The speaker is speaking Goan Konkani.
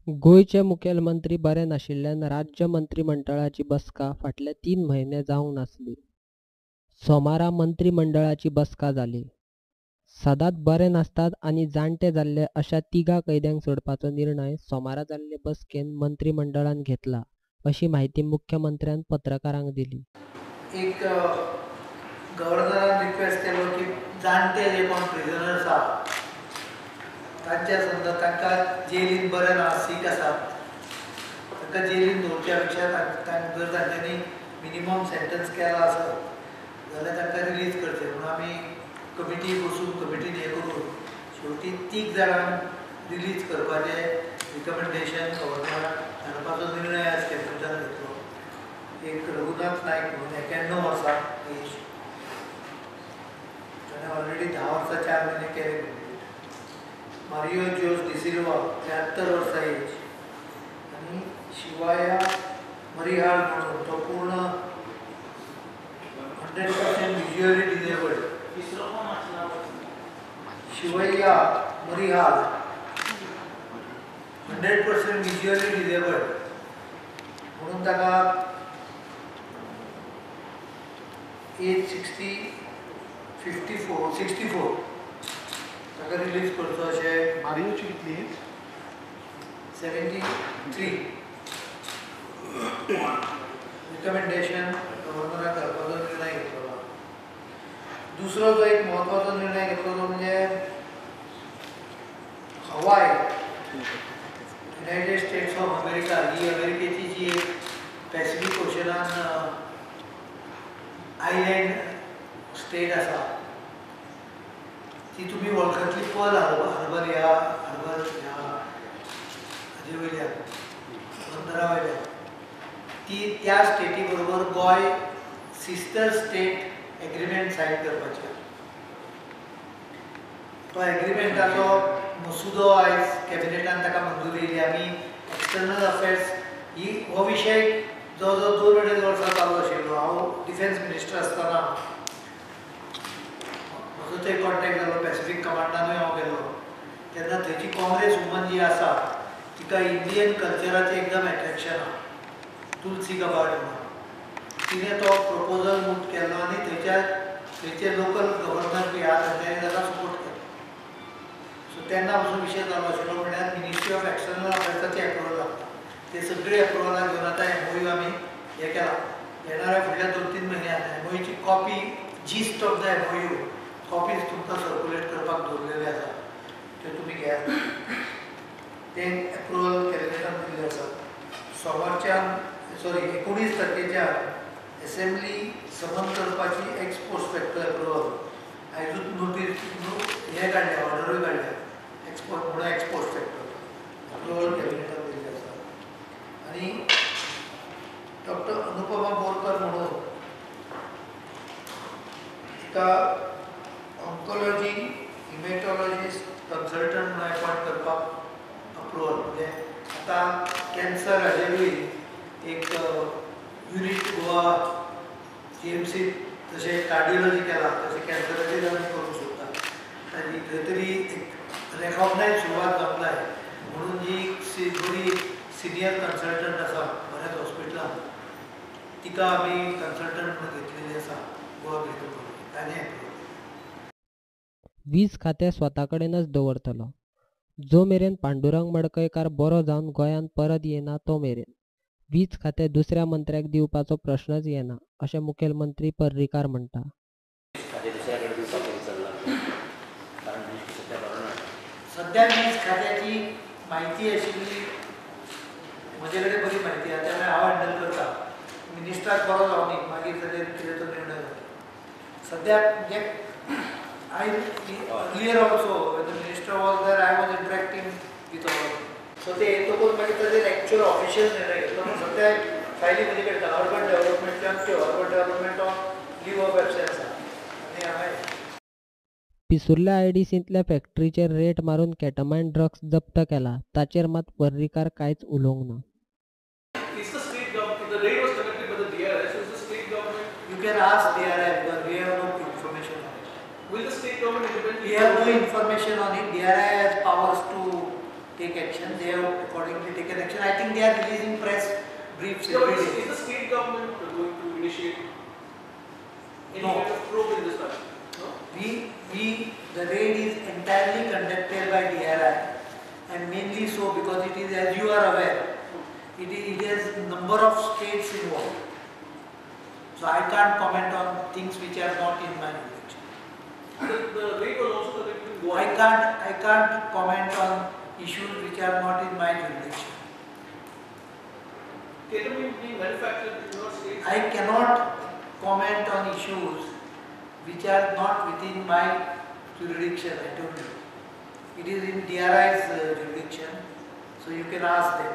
गोंयचे मुखेलमंत्री बरे नाशिल्ल्यान राज्य मंत्रीमंडळाची बसका फाटले 3 म्हयने जावंक नासली. सोमारा मंत्रीमंडळाची बसका जाली. सदांच बरे नासतात आनी जाणटे जाल्ले अशा 3 कैद्यांक सोडपाचो निर्णय सोमारा जाल्ले बसकेंत मंत्रीमंडळान घेतला अशी म्हायती मुख्यमंत्र्यान पत्रकारांक दिली. एक गव्हर्नरान रिक्वेस्ट केलो की जाणटे जे कोण प्रिजनर्स आहा तांच्या समजा तांकां जेलीन बरें ना, सीक आसात, तांकां जेलीन दवरच्या पेक्षा जर तांच्यांनी मिनिमम सेंटन्स केला आसत जाल्यार तांकां रिलीज करचें म्हणून आमी कमिटी बसून कमिटीन हें करून शेवटी 3 जाणांक रिलीज करपाचें रिकमेंडेशन गव्हर्नराक धाडपाचो निर्णय आज कॅबिनेटान घेतलो. एक रघुनाथ नायक म्हणून 91 वर्सां एज, ताणें ऑलरेडी 10 वर्सां 4 म्हयने केले कंप्लीट. मारियो जोस डिसिल्वा 73 वर्सां एज, आनी शिवाया मरिहाळ म्हणून तो पूर्ण 100% visually disabled. Shivayya Marihal 100% visually disabled म्हणून ताका एज 64 ताका रिलीज करचो अशें. मारियोची कितली एज? 73. रिकमेंडेशन गव्हर्नराक धाडपाचो निर्णय घेतलो. दुसरो जो एक म्हत्वाचो निर्णय घेतलो तो म्हणजे Hawaii, United States of America ही अमेरिकेची जी एक पॅसिफीक ओशनान आयलँड स्टेट आसा ती तुमी वळखतली. पर्ल हार्बर ह्या हार्बर ह्या हाजे वयल्यान बंदरा वयल्यान ती त्या स्टेटी बरोबर Goa sister state agreement sign करपाचें. तो एग्रीमेंटाचो मसुदो आयज कॅबिनेटान ताका मंजुरी दिली. आमी एक्सटर्नल अफेर्स ही हो विशय जवळ जवळ 2-2.5 वर्सां चालू आशिल्लो. हांव डिफेन्स मिनिस्टर आसतना म्हजो थंय कॉन्टेक्ट जालो, पॅसिफीक कमांडानूय हांव गेल्लो. तेन्ना थंयची काँग्रेस वुमन जी आसा तिका इंडियन कल्चराचें एकदम एट्रेक्शन आहा, तुलसी गबार्ड म्हणून. तिणें तो प्रपोजल मूव केलो आनी थंयचे लोकल गव्हर्नर बी आहा तांच्यांनी ताका सपोर्ट केलो. सो तेन्ना पासून विशय चालू आशिल्लो म्हणल्यार मिनिस्ट्री ऑफ एक्सटर्नल अफेर्साचें एप्रुवल लागता. ते सगळे एप्रुवलां घेवन आतां एमओयू आमी हें केलां. येणाऱ्या फुडल्या 2-3 म्हयन्यांत एमओयूची copy, gist of the MOU copies तुमकां सर्कुलेट करपाक दवरलेले आसा, त्यो तुमी घेयात. तें एप्रुवल कॅबिनेटान दिल्लें आसा. सोमारच्यान 19 तारखेच्यान एसेंब्ली समन करपाची एक्स पोस्ट फॅक्टो एप्रुवल आयजूच नोटीस हें काडल्या, ऑर्डरूय काडल्या एक्सपोर्ट म्हणून एक्स पोस्ट फॅक्टो एप्रुवल कॅबिनेटान दिल्लें आसा. आनी डॉक्टर अनुपमा बोरकर म्हणून तिका ऑन्कोलॉजी हिमेटॉलॉजिस्ट कन्सल्टंट म्हणून एपॉयंट करपाक अप्रुवल. म्हणजे आतां कॅन्सर हाजेरूय एक युनीट गोवा GMC जशें कार्डियोलॉजी केलां तशें कॅन्सराचेर आमी करूंक सोदता. आनी खंय तरी एक रेकॉग्नायज सुरवात जावंक जाय म्हणून जी बरी सिनियर कन्सल्टंट आसा बऱ्याच हॉस्पिटलान तिका आमी कन्सल्टंट म्हणून घेतलेली आसा गोवा मेडिकल कॉलेज. ताणें वीज खातें स्वता कडेनच दवरतलो जो मेरेन पांडुरंग मडकयकार बरो जावन गोंयांत परत येना तो मेरेन वीज खातें दुसऱ्या मंत्र्याक दिवपाचो प्रश्नच येना अशें मुखेलमंत्री पर्रीकार म्हणटा. सध्या वीज खात्याची म्हायती आशिल्ली म्हजे कडेन बरी म्हायती आसा, त्यामुळे हांव हँडल करता. मिनिस्टराक बरो जावनी मागीर ताजेर कितें तो निर्णय जाता. सद्याक म्हणजे I earlier also when the minister was there I was interacting with all. So ते येतकूच मागीर ताजेर एक्चुअल ऑफिशियल निर्णय घेतलो. पूण सद्याक फायली म्हजे कडेन अर्बन डेव्हलपमेंटच्यान त्यो urban development of leave of absence आसा आनी हांवें पिसुर्ल्या आयडीसींतल्या फॅक्टरीचेर रेट मारून केटामायन ड्रग्स जप्त केला ताचेर मात पर्रीकार कांयच उलोवंक ना. You can ask DRI because we have no information on it. Will the state government independently? We have no information on it. DRI has powers to take action. They have accordingly taken action. I think they are releasing press briefs Yeah, every day. Is the state government going to initiate any No. kind of probe in this matter? No? The raid is entirely conducted by DRI, and mainly so because it is, as you are aware, it has number of states involved. So I can't comment on things which are not in my jurisdiction. The raid was also conducted in Goa. I can't comment on issues which are not in my jurisdiction. Ketamine being manufactured in your state. I cannot comment on issues which are not within my jurisdiction. I don't know. It is in DRI's jurisdiction, so you can ask them.